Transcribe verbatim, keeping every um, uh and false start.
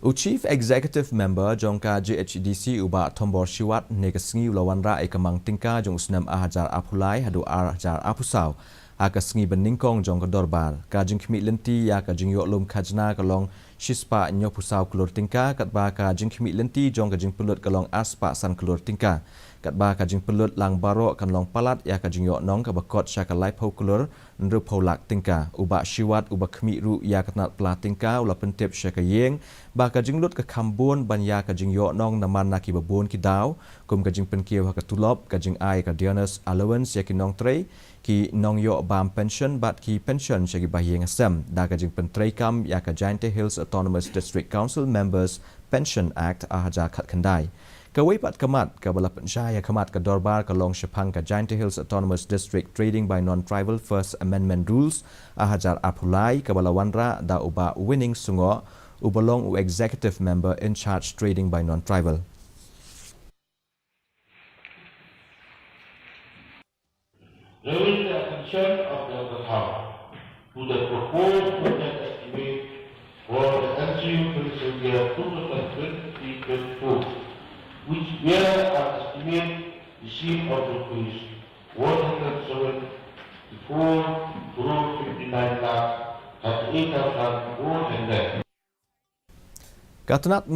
U Chief Executive Member jong ka J H A D C u Bah Thombor Shiwat ne ka sngi u la wanrah ïa ka mang tyngka jong u snem ar hajar arphew lai haduh ar hajar arphew saw ha ka sngi banyngkong jong ka dorbar. Ka jingkhmih lynti ïa ka jingïoh lum khajna ka long shispah hynñiewphew saw klur tyngka, katba ka jingkhmih lynti jong ka jingpynlut ka long arspah san klur tyngka. Katba ka jingpynlut lang baroh kan long palat ïa ka jingïoh nong kaba kot sha ka laiphew klur hynriewphew lak tyngka. U Bah Shiwat uba khmih ruh ïa ka tnat pla tyngka u la pyntip sha ka ïing ba ka jinglut ka kham bun ban ïa ka jingïoh nong namar na kiba bun ki daw, kum ka jingpynkiew ha ka tulop, ka jingai ka dearness allowance ïa ki nongtrei, ki nongïoh bam pension bad ki pension sha ki bahaïing hasem da ka jingpyntreikam ïa ka Jaintia Hills Autonomous District Council Members Pension Act ar hajar khatkhyndai. Kawei pat ka mat kaba la pynshai ha khmat ka dorbar ka long shaphang ka Jaintia Hills Autonomous District Trading by Non-Tribal First Amendment Rules ar hajar arphew lai kaba la wanrah da u Bah Winning Sungoh uba long u Executive Member in Charge Trading by Non-Tribal. Drawing the attention of the House to the proposed budget estimate for the ensuing financial year two thousand twenty-three twenty-four, which bear an estimate receipt of rupees one hundred seventy-four crore fifty-nine lakh thirty-eight thousand four hundred. Ka tnat